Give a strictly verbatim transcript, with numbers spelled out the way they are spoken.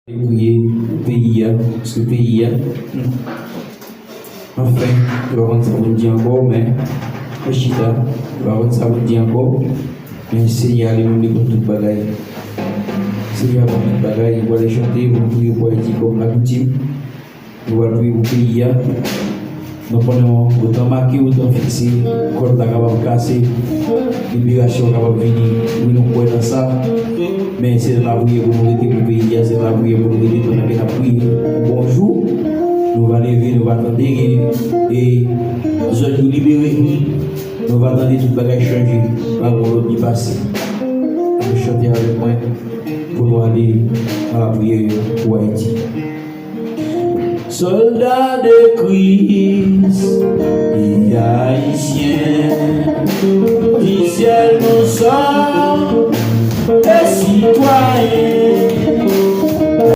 Priye pou peyi a, paske peyi a, anfen, yo pa konn sa pou n di ankò, men yo chita, yo pa konn sa pou n di ankò, men Senyè a li menm li konn tout bagay. Senyè a konn tout bagay, nou pral chante pou nou priye pou Ayiti kòm lakoutim. Nou pral priye pou peyi a. Nou konnen otan make, otan fikse, kòd la kapab kase, liberasyon kapab vini. Wi, nou kwè nan sa. Men se nan lapriyè pou nou rete pou peyi a, se nan lapriyè pou nou rete pandan ke n ap priye. Bonjou, nou va leve, nou va tande gen e zòn yo libere. Nou va tande tout bagay chanje. Va gon lòt ki pase. Ann chante avèk mwen pou nou ale nan lapriyè pou Ayiti. Sòlda de Kris, peyi ayisyen, ofisyèl nou sòm, e sitwayen